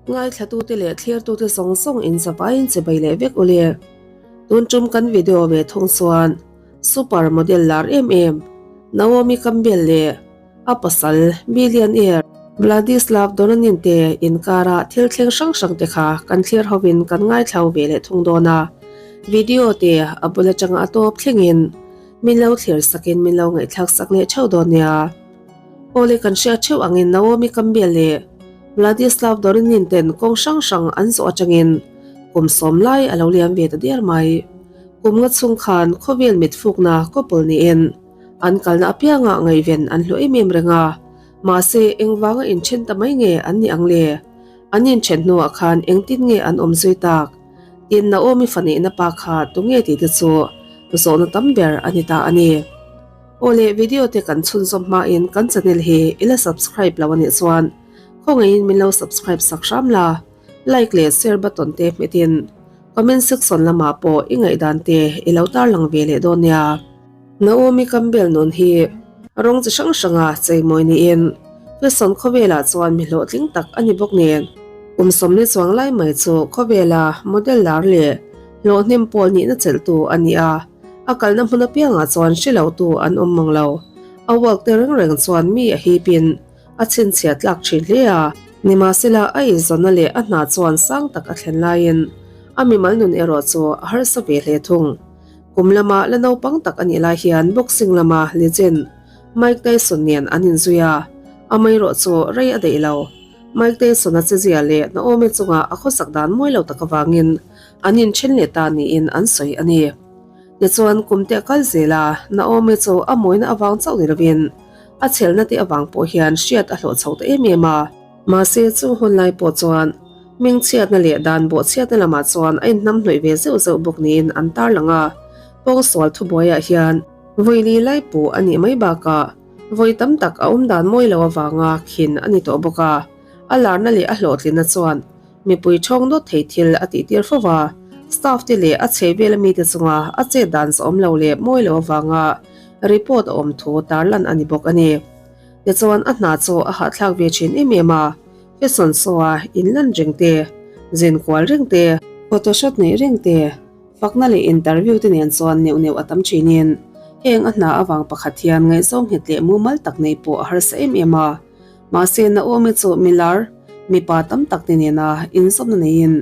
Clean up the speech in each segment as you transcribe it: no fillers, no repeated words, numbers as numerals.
Ngaithlatute leh thlirtute zawng zawng in zavaiin chibai leh vek u le. Tun tum kan video ve thung chuan super model lar em em Naomi Campbell leh a pasal billionaire Vladislav Doronin te inkara thil thleng hrang hrang te kha kan thlir hovin kan ngaithlau ve leh thung dawn a. Video te a bul atanga a tawp thlengin min lo thlir sakin min lo ngaihthlak sak leh theuh dawn nia. Awle kan hriat theuh angin Naomi Campbell leh Vladislav Doronin ten kawng hrang hrang an zawh atangin kum sawm lai a lo liam ve ta der mai. Kum nga chhung khan khawvel mitfukna couple niin an kalna apiangah ngaihven an hlawh em em reng a, mahse engvanga inthen ta mai nge an nih ang le? An inthen hnuah khan engtin nge an awm zui tak? Tin Naomi faneihna pa kha tunge tih te chu zawhna tam ber a ni ta a ni. Aw le video te kan chhunzawm hmain kan channel hi i la subscribe lo a nih chuan khawngaihin min lo subscribe sak hram la, like leh share button te hmetin comment section lamah pawh i ngaihdan te i lo tarlang ve leh dawn nia. Naomi Campbell nun hi rawng chi hrang hranga cheimawi niin fashion khawvelah chuan mi hlawhtling tak a ni bawk nen. Kum sawmli chuang lai mai chu khawvela model lar leh hlawhhnem pawl nihna chelhtu a ni a. A kalna hmun apiangah chuan hre lotu an awm mang lo. A work te reng reng chuan mi a hipin a chhinchhiah tlak thin hle a. Nimahsela a inzawnna leh a hna chuan sang tak a thlen laiin a mimal nun erawh chu a harsa ve hle thung. Kum lama la naupang tak a nih lai hian boxing lama legend Mike Tyson nen an inzui a, amaherawh chu rei a daih lo. Mike Tyson-a chezia leh Naomi chunga a khawsak dan mawi lo tak avangin an inthen leh ta niin an sawi a ni. Tichuan, kum te a kal zel a, Naomi chu a mawina avang chauh ni lovin a chhelna te avang pawh hian hriat a hlawh chho ta em em a. Mahse, chung hun lai pawh chuan hmingchhiatna leh dan bawhchhiatna lamah chuan a inhnamhnawih ve zeuh zeuh bawk niin an tarlang a, pawngsual thubuaiah hian vawi lai puh a nih mai bakah vawi tam tak a awm dan mawi lo avanga khin a ni tawh bawk a, a larna leh a hlawhtlinna chuan Mipui ṭhawng dawt thei thil a tihtir fo va, staff te leh a chheh vela mite chunga a chet dan zawm lo leh mawi lo avanga report a awm thu tarlan a ni bawk a ni. Tichuan a hna chu a hahthlak ve thin em em a, fashion show a inlan reng te, zin kual reng te, photoshoot neih reng te, fakna leh interview te nen chuan neuh neuh a tam thinin heng a hna avang pakhat hian ngaihzawng nghet leh mumal tak nei pawh a harsa em em a. Mahse Naomi chu milar mipa tam tak te nena inzawmna neiin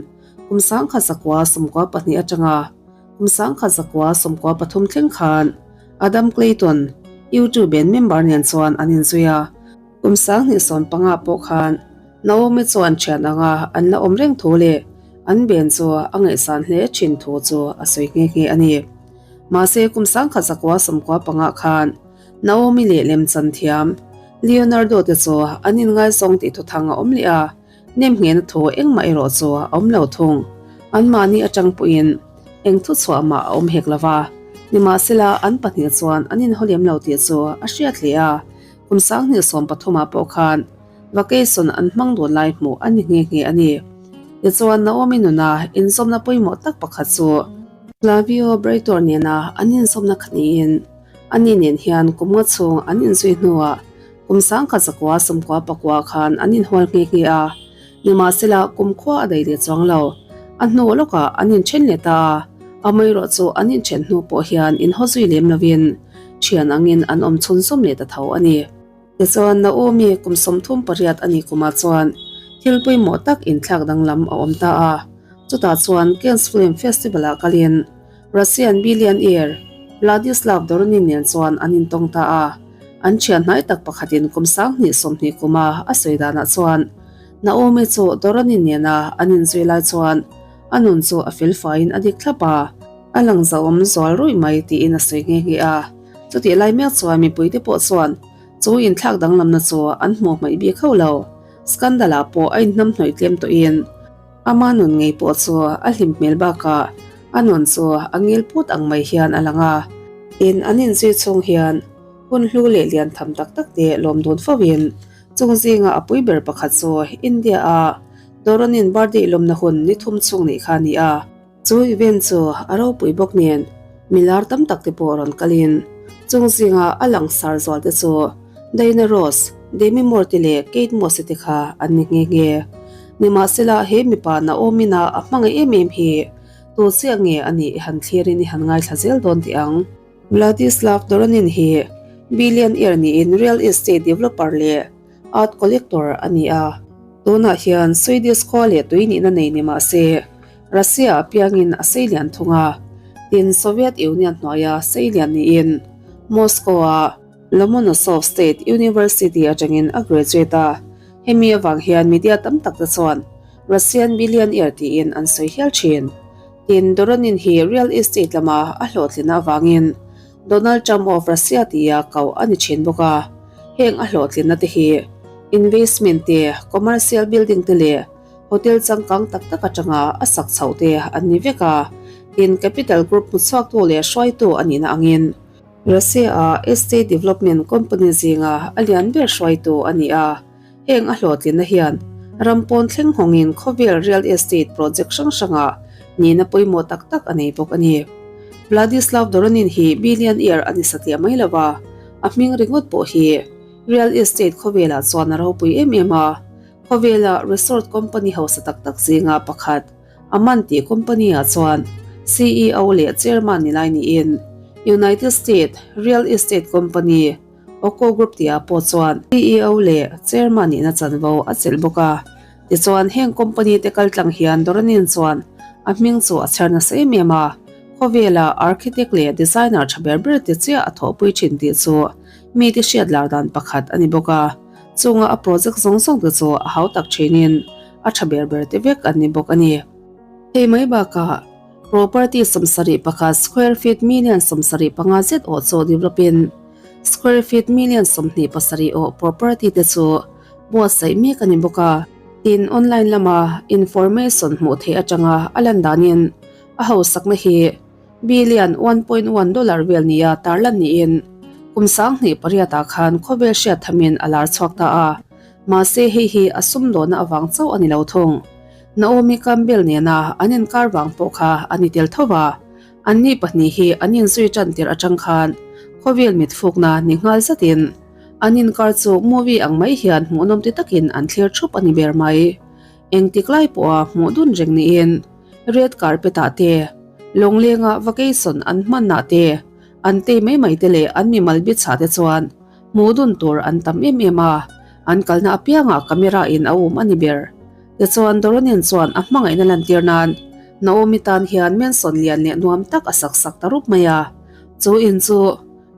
kum 1992 atanga kum 1993 thleng khan Adam Clayton, U2 band member nen chuan an inzui a. Kum 2015 pawh khan Naomi chuan thian anga an la awm reng thu leh an band chu a ngaihsan hle thin thu chu a sawi nghe nghe a ni. Mahse kum 1995 khan Naomi leh lemchan thiam Leonardo te chu an inngaizawng tih thuthang a awm leh a, nemnghehna thu engmah erawh chu a awm lo thung. Anmahni atang pawhin eng thuchhuah mah a awm hek lo va, nimahsela an pahnih chuan an inhaw lem lo tih chu a hriat hle a, kum 2013 ah pawh khan vacation an hmang dun lai hmuh a ni nghe nghe a ni. Tichuan Naomi nuna inzawmna pawimawh tak pakhat chu Flavio Briatore nena an inzawmna kha niin, Ani nen hian kum nga chhung an inzui hnuah kum 1999 khan an inhual nghe nghe a, nimahsela kum khua a daih leh chuang lo. A hnu lawkah an inthen leh ta a, amaherawh chu an inthen hnu pawh hian inhaw zui lem lovin thian angin an awm chhunzawm leh ta tho a ni. Tichuan Naomi kum 38 a nih kumah chuan thil pawimawh tak inthlak danglam a awm ta a, chutah chuan Cannes Film Festival-ah kalin Russian billionaire Vladislav Doronin nen chuan an intawng ta a, an thian hnai tak pakhatin kum 2020 kuma a sawi danah chuan Naomi chu Doronin nena an inzui lai chuan a nun chu a fel faiin a dik thlap a, a lang zauhawm zual ruih mai tiin a sawi nghe nghe a. Chutih lai mek chuan mipuite pawh chuan chu inthlak danglamna chu an hmuh hmaih bik hauh lo. Scandal-ah pawh a inhnamhnawih tlem tawhin ama nun ngei pawh chu a hlim hmel bakah a nun chu a ngil put ang mai hian a lang a. Tin, an inzui chhung hian hun hlu leh lian tham tak tak te lawm dun fo in chung zinga a pui ber pakhat chu India-a Doronin birthday lawmna hun ni thum chhung nih kha a ni a. Chu event chu a ropui bawk nen milar tam tak te pawh rawn kalin chung zinga a langsar zual te chu Diana Ross, Demi Moore te leh Kate Moss te kha an ni nghe nghe. Nimahsela, he mipa Naomi-na a hmangaih em em hi tu chiah nge a nih i han thlirin i han ngaithla zel dawn teh ang. Vladislav Doronin hi billionaire niin real estate developer leh art collector a ni a. Tunah hian Swedish khua leh tui nihna nei ni mah se, Russia apiangin a seilian thung a, tin Soviet Union hnuaia seilian niin Moscow-a Lomonosov State University atangin a graduate a. Hemi avang hian media tam tak te chuan Russian billionaire tiin an sawi hial thin. Tin, Doronin hi real estate lama a hlawhtlina avangin Donald Trump of Russia tia koh a ni thin bawk a. Heng a hlawhtlinna te hi investment te, commercial building te leh hotel changkang tak tak atanga a sak chhoh te an ni vek a. Tin, Capital Group hmuchhuaktu leh hruaitu a nihna angin Russia-a estate development company zinga a lian ber hruaitu a ni a. Heng a hlawhtlinna hian ram pawn thleng hawngin khawvel real estate project hrang hrangah nihna pawimawh tak tak a nei bawk a ni. Vladislav Doronin hi billionaire a ni satliah mai lo va, a hming ringawt pawh hi real estate khawvelah chuan a ropui em em a. Khawvela resort company hausa tak tak zinga pakhat Aman tih company-ah chuan CEO leh chairman ni lai niin United States real estate company Oko Group tihah pawh chuan CEO leh Chairman nihna chanvo a chelh bawk a. Tichuan, heng company te kaltlang hian Doronin chuan a hming chu a chher nasa em em a, khawvela architect leh designer tha ber ber te chiah a thawhpui thin tih chu mite hriat lar dan pakhat a ni bawk a. Chunga a project zawng zawng te chu a hau tak thinin a tha ber ber te vek an ni bawk a ni. Hei mai bakah Property 71 square feet million 75 zet awh chu develop in square feet million 27 awh property te chu buatsaih mek a ni bawk a. Tin, online lama information hmuh theih atanga a lan danin a hausakna hi billion 1.1 dollar vel nia tarlan niin kum 2008 ah khan khawvel hriat thamin a lar chhuak ta a. Mahse hei hi a sumdawhna avang chauh a ni lo thung. Naomi Campbell nena an inkar vang pawh kha a ni tel tho va, anni pahnih hi an inzui tan tirh atang khan khawvel mitfukna ni nghal zatin an inkar chu movie ang mai hian hmuhnawm ti takin an thlir thup a ni ber mai. Engtik lai pawha hmuh dun reng niin red carpet ah te, lawnglenga vacation an hmanah te, an tei mai mai te leh an mimal bichah te chuan hmuh dun tur an tam em em a, an kalna apiangah camera in a um a ni ber. Tichuan, Doronin chuan a hmangaihna lantir nan Naomi tan hian mansion lian leh nuam tak a sak sak ta rup mai a. Chu in chu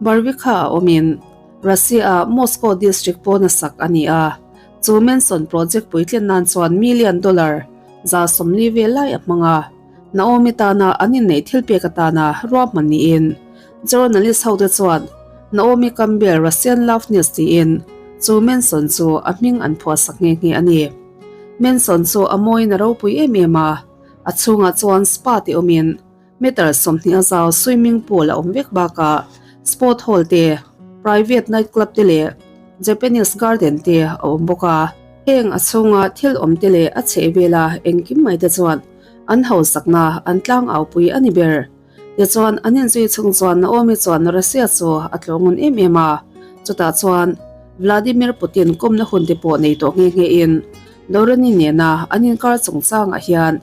Barvikha a awmin Russia-a Moscow district pawna sak a ni a. Chu mansion project puitlin nan chuan million dollar 140 vel lai a hmang a. Naomi tana an inneih thilpek atana ruahman niin journalist hote chuan Naomi Campbell Russian Love News tiin chu Manson chu a hming an phuahsak nghe nghe a ni. Manson chu a mawiin a ropui em em a, a chhungah chuan spa te awmin meter 20 a zau swimming pool a awm vek bakah sport hall te, private night club te leh Japanese garden te a awm bawk a. Heng a chhunga thil awm te leh a chhehvela engkim mai te chuan an hausakna an tlangaupui a ni ber. Tichuan, an inzui chhung chuan Naomi chuan Russia chu a tlawng ngun em em a, chutah chuan Vladimir Putin kawmna hun te pawh nei tawh nghe nghe in Dorani nena an inkar chungchangah hian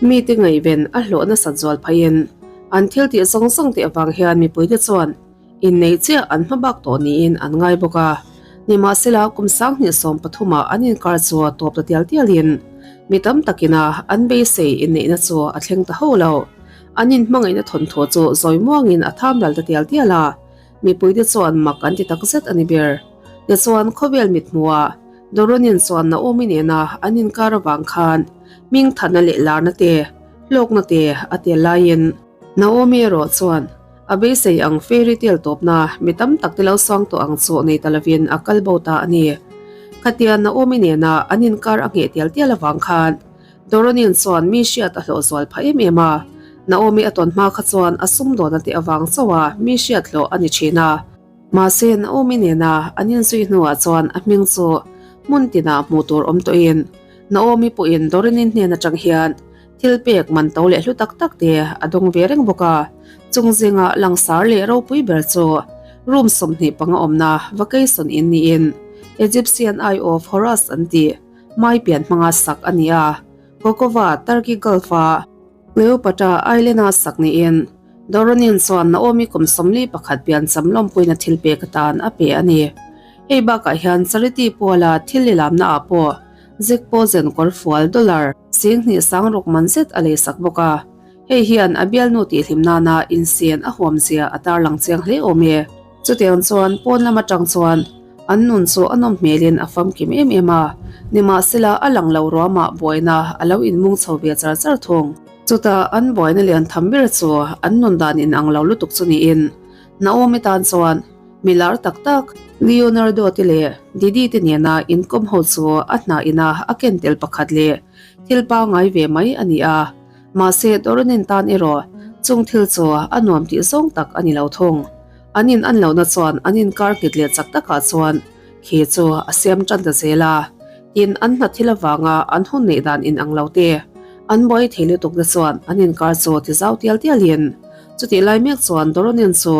mite ngaihven a hlawh nasat zual phaiin an thil tih zawng zawng te avang hian mipuite chuan Inneih chiah an hma bak tawh niin an ngai bawk a. Nimahsela, kum 2013 ah an inkar chu a tawp ta tial tialin mi tam takin a an beisei inneihna chu a thleng ta ho lo. An inhmangaihna thawnthu chu zawi muangin a tham ral ta tial tial a, mipuite chuan mak an ti takzet a ni ber. Tichuan, khawvel mithmuhah Doronin chuan Naomi nena an inkar avang khan hmingthatna leh larna te, hlawkna te a tel laiin, Naomi erawh chuan a beisei ang fairy tale tawpna mi tam tak te lo suang tawh ang chu nei ta lovin a kal bo ta a ni. Khatia Naomi nena an inkar a ngheh tial tial avang khan Doronin chuan mi hriat a hlawh zual phah em em a. Naomi a tawn hma kha chuan a sumdawn a tih avang chauh a mi hriat hlawh a ni thin a. Mahse Naomi nena an inzui hnuah chuan a hming chu hmun tinah hmuh tur awm tawhin Naomi pawhin Doronin hnen atang hian Thil pek man to leh hlu tak tak te a dawng ve reng bawk a, chung zinga langsar leh ropui ber chu room 25 awmna vacation in niin Egyptian Eye of Horus an tih. Mai pian hmanga sak a ni a, Kokova, Turkey Gulf-a Cleopatra Island-a sak niin Doronin chuan Naomi kum 41 piancham lawmpuina thil pek atan a pe a ni. Hei bakah hian charity puala thil lilamna ah pawh Zek Pozen kawr fual dollar 2600 man zet a leisak bawk a. Hei hian a bialnu tihhlim nana insian a huamzia a tarlang chiang hle awm e. Chutiang chuan pawn lam atang chuan an nun chu a nawm hmelin a famkim em em a, nimahsela a lang lo ruamah buaina a lo inmung chho ve char char thung. Chutah an buaina lian tham ber chu an nun dan inang lo lutuk chu niin Naomi tan chuan mi lar tak tak Leonardo te leh Didi te nena inkawm ho chu a hna ina a ken tel pakhat leh thil pangngai ve mai a ni a. Mahse, Doronin tan erawh chung thil chu a nuam tih zawng tak a ni lo thung. An in an lohna chuan an inkar nghet leh chak takah chuan khi chu a siam tan ta zel a. Tin, an hna thil avanga an hun neih dan in ang lo te, an buai thei lutukna chuan an inkar chu ti zau tial tialin chutih lai mek chuan Doronin chu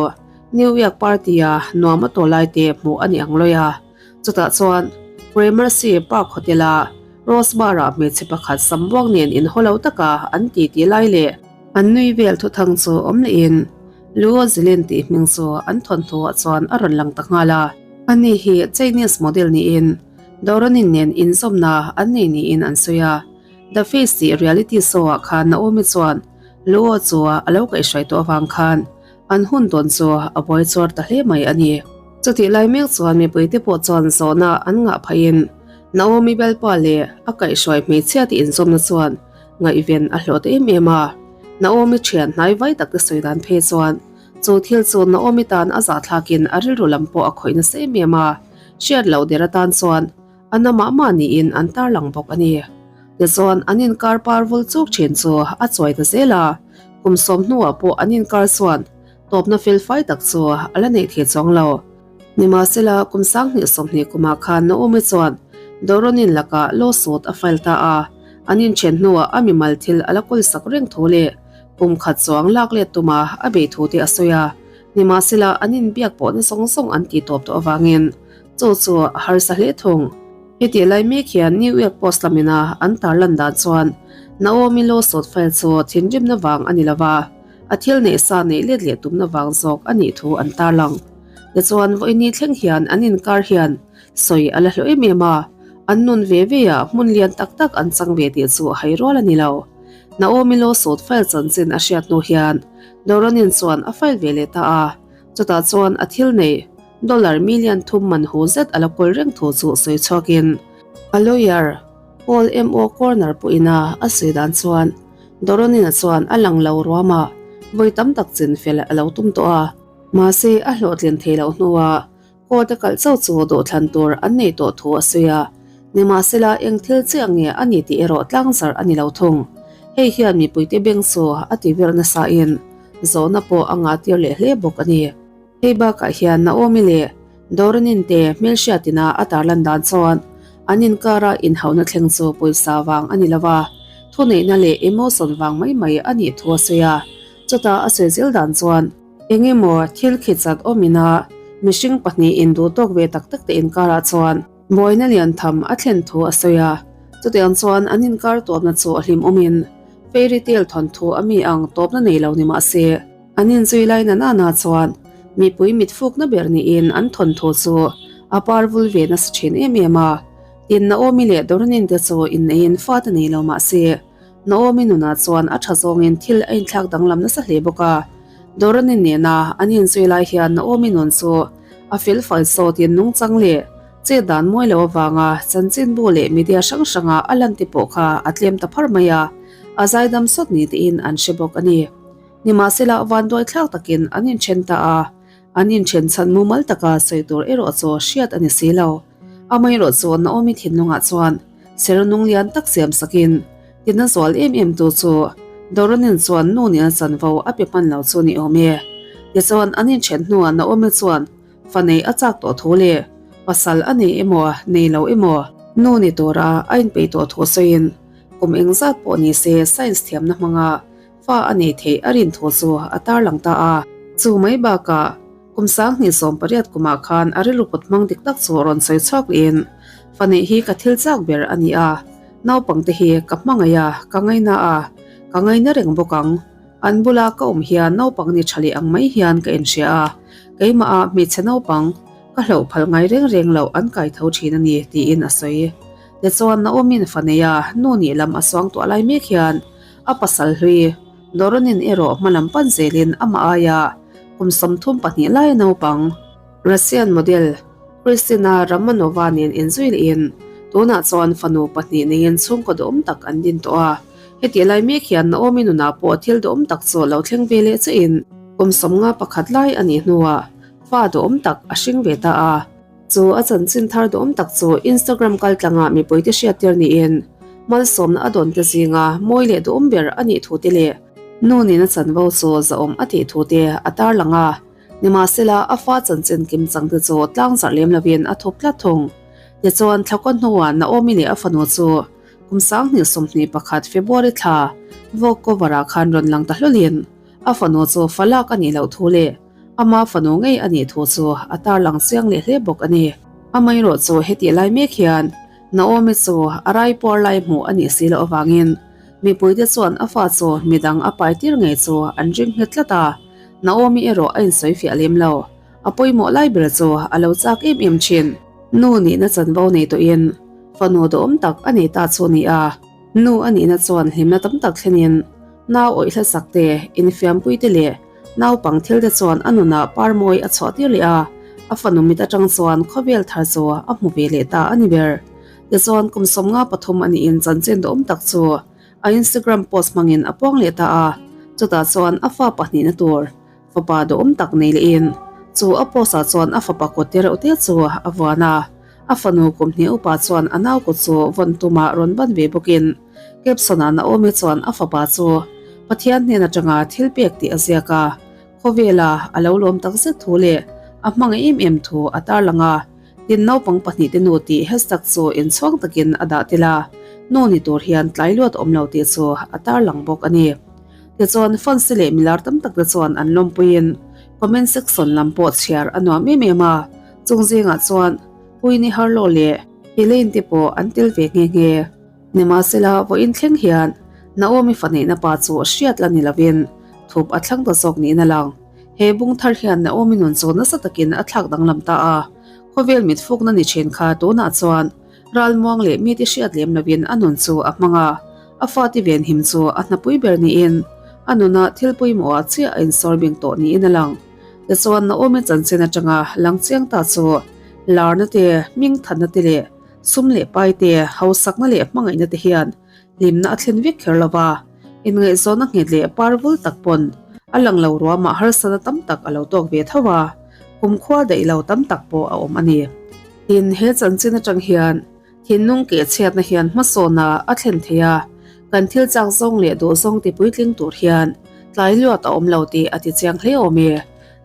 New York party-a nuam a taw lai te hmuh a ni ang lawi a. Chutah chuan Gramercy Park Hotel-a Rose Bar-ah hmeichhe pakhat sambuang nen inhaw lo taka an titi lai leh an nui vel thuthang chu awm lehin Luo Zilin tih hming chu an thawnthuah chuan a rawn lang ta nghal a. Ani hi Chinese model niin Doronin nen inzawmna an nei niin an sawi a. The Face tih reality show-ah khan Naomi chuan Luo chu a lo kaihhruai tawh avang khan An hun tawn chu a buai chuar ta hle mai a ni. Chutih lai mek chuan mipuite pawh chuan zawhna an ngah phaiin Naomi Belpa leh a kaihhruai hmeichhia te inzawmna chuan ngaihven a hlawh ta em em a. Naomi thian hnai vai tak te sawi dan phei chuan chu thil chu Naomi tan a zahthlakin a rilru lam pawh a khawih nasa em em a, hriat loh der atan chuan a na mah mah niin an tarlang bawk a ni. Tichuan an inkar par vul chuk thin chu a chuai ta zel a, kum sawm hnuah pawh an inkar chuan tawpna fel fai tak chu a la neih thei chuang lo. Nimahsela, kum 2020 kumah khan Naomi chuan Doronin lakah lawsuit a file ta a, an inthen hnuah a mimal thil a la kawlsak reng thu leh kum khat chuang lak let tuma a bei thu te a sawi a, nimahsela an inbiak pawhna zawng zawng an tih tawp tawh avangin chu chu a harsa hle thung. Heti lai mek hian New York Post lamina an tarlan dan chuan Naomi lawsuit file chu thinrimna vang a ni lo va, a thil neih sa neih let leh tumna vang zawk a nih thu an tarlang. Tichuan vawiini thleng hian an inkar hian sawi a la hlawh em em a, an nun ve ve ah hmun lian tak tak an chang ve tih chu a hai rual a ni lo. Naomi lawsuit file chanchin a hriat hnu hian Doronin chuan a file ve leh ta a, chutah chuan a thil neih Dollar million thum man hu zet a la kawl reng thu chu sawi chhuakin a lawyer Paul M O Corner pawhin a a sawi dan chuan Doronina chuan a lang lo ruamah vawi tam tak chin fel a lo tum tawh a, mahse a hlawhtlin thei loh hnuah court a kalh chauh chu dawhthlan tur an nei tawh thu a sawi a, nimahsela eng thil chiah nge a ni tih erawh tlangzarh a ni lo thung. Hei hian mipuite beng chu a ti vir nasain zawhna pawh a ngah tir leh hle bawk a ni. Hei bakah hian Naomi leh Doronin te hmelhriatina a tarlan dan chuan an inkara inhauhna thleng chu pawisa vang a ni lo va, thuneihna leh emotion vang mai mai a nih thu a sawi a. Chutah a sawi zel dan chuan, eng emaw thil khichat awmina mihring pahnih induh tawk ve tak tak te inkarah chuan buaina lian tham a thlen thu a sawi a. Chutiang chuan an inkar tawpna chu a hlim awmin fairy tale thawnthu a mi ang tawpna nei lo ni mah se, An inzui lai na nana chuan mipui mit fukna ber niin an thawnthu chu a par vul ve nasa thin em em a. Tin, Naomi leh Doronin te chu inneiin fate nei lo mah se, Naomi nunah chuan a tha zawngin thil a inthlak danglam nasa hle bawk a. Doronin nena an inzui lai hian Naomi nun chu a fel fai sawtin nungchang leh chet dan mawi lo avanga chanchinbu leh media hrang hranga a lan te pawh kha a tlem ta phar mai a, a zaidam sawt ni tiin an hre bawk a ni. Nimahsela, vanduai thlak takin an inthen ta a, an inthen chhan mumal taka sawi tur erawh chu hriat a ni si lo. Amaherawh chu Naomi thinlungah chuan ser nung lian tak siam sakin tina zual em em tu chu Doronin chuan nu nia chanvo a pe hman lo chu ni awm e. Tichuan, an inthen hnuah Naomi chuan fa nei a chak tawh thu leh pasal a nei emaw nei lo emaw nu ni tura a inpeih tawh thu sawiin kum engzat pawh ni se science thiamna hmanga Fa a nei theih a rin thu chu a tarlang ta a. Chu mai bakah kum 2018 kumah khan a rilru kut hmang dik tak chu rawn sawi chhuak lehin. Fa neih hi ka thil chak ber a ni a, naupangte hi ka hmangaih a, ka ngaina a, ka ngaina reng bawk ang. An bula ka awm hian naupang ni tha leh ang mai hian ka inhria a, keimah ah hmeichhe naupang ka hlauh phal ngai reng reng loh an kai tho thin a ni, tiin a sawi. Tichuan Naomi'n fa nei a, nu nih lam a suang tuah lai mek hian a pasal hlui Doronin erawh hma lam pan zelin amah aia kum 32 laia naupang Russian model Kristina Romanova nen inzui lehin tunah chuan fanu pahnih neiin chhungkaw duhawm tak an din tawh a. Hetih lai mek hian Naomi nunah pawh thil duhawm tak chu lo thleng ve leh chiahin kum 51 lai a nih hnuah fa duhawm tak a hring ve ta a. Chu a chanchin thar duhawm tak chu Instagram kaltlangah mipuite hriattir niin malsawmna a dawnte zinga mawi leh duhawm ber a nih thute leh nu nena chanvo chu zahawm a tih thute a tarlang a. Nimahsela, a fa chanchin kim changte chu tlangzarh lem lovin a thup tlat thung. Tichuan, thlakaw hnuah Naomi leh a fanu chu kum 2021 February thla Vogue cover-ah khan rawn lang ta hlawlin a fanu chu fa lak a nih loh thu leh ama fanu ngei a nih thu chu a tarlang chiang leh hle bawk a ni. Amaherawh chu hetih lai mek hian Naomi chu a raipuar lai hmuh a nih si loh avangin Mipuite chuan a fa chu midang a pai tir ngei chu an ring nghet tlat a, Naomi erawh a insawi fiah lem lo. A pawimawh lai ber chu a lo chak em em thin. Nu nihna chanvo nei tawhin fanu duhawm tak a nei ta chu a ni a, nu a nihna chuan hlimna tam tak thlenin nau awih hlasak te, infiampui te leh naupang thil te chuan a nunah par mawi a chhuah tir leh a, a fanu mit atang chuan khawvel thar chu a hmu ve leh ta a ni ber. Tichuan, kum 53 a niin chanchin duhawm tak chu a Instagram post hmangin a puang leh ta a, chutah chuan a fa pahnihna tur fapa duhawm tak nei lehin chu a post ah chuan a fapa kut te reuh te chu a vuan a, a fanu kum hnih upa chuan a nau kut chu vawn tumah rawn ban ve bawkin caption ah Naomi chuan a fapa chu Pathian hnen atanga thil pek tih a ziak a, khawvela a lo lawm takzet thu leh a hmangaih em em thu a tarlang a. Tin naupang pahnihte nu tih hashtag chu inchhuang takin a dah tel a, nu ni tur hian tlai luat awm lo tih chu a tarlang bawk a ni. Tichuan fans te leh milar tam tak te chuan an lawmpuiin comment section lam pawh chhiar a nuam em em a, chung zingah chuan Winnie Harlow leh Elaine te pawh an tel ve nghe nghe. Nimahsela vawiin thleng hian Naomi faneihna pa chu hriat la ni lovin thup a thlang ta zawk niin a lang. He bung thar hian Naomi nun chu nasa takin a thlak danglam ta a, khawvel mit fukna ni thin kha tunah chuan ralmuang leh mite hriat lem lovin a nun chu a hmang a, a fate venhim chu a hnapui ber niin a nuna thil pawimawhah chiah a insawr bing tawh niin a lang. Tichuan Naomi chanchin atanga lang chiang ta chu larna te, hmingthatna te leh sum leh pai te, hausakna leh hmangaihna te hian Hlimna a thlen vek kher lo va, inngaihzawnna nghet leh par vul tak pawn a lang lo ruamah harsatna tam tak a lo tawk ve tho a, kumkhua daih lo tam tak pawh a awm a ni. Tin, he chanchin atang hian thinlung keh chhiatna hian hmasawna a thlen thei a, kan thil chak zawng leh duh zawng ti puitling tur hian tlai luat a awm lo tih a ti chiang hle awm e.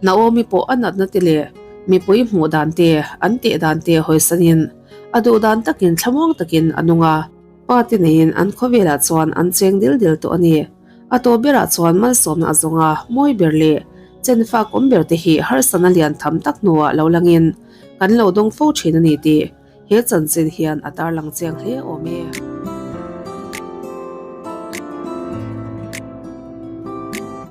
Naomi pawh a natna te leh mipui hmuh dan te, an teh dan te hawisanin a duh dan takin thlamuang takin a nung a. Pa te neiin an khawvelah chuan an cheng dil dil tawh a ni. A tawp berah chuan malsawmna a zawng a, mawi ber leh chen fak awm ber te hi harsatna lian tham tak hnuah lo langin kan lo dawng fo thin a ni tih he chanchin hian a tarlang chiang hle awm e.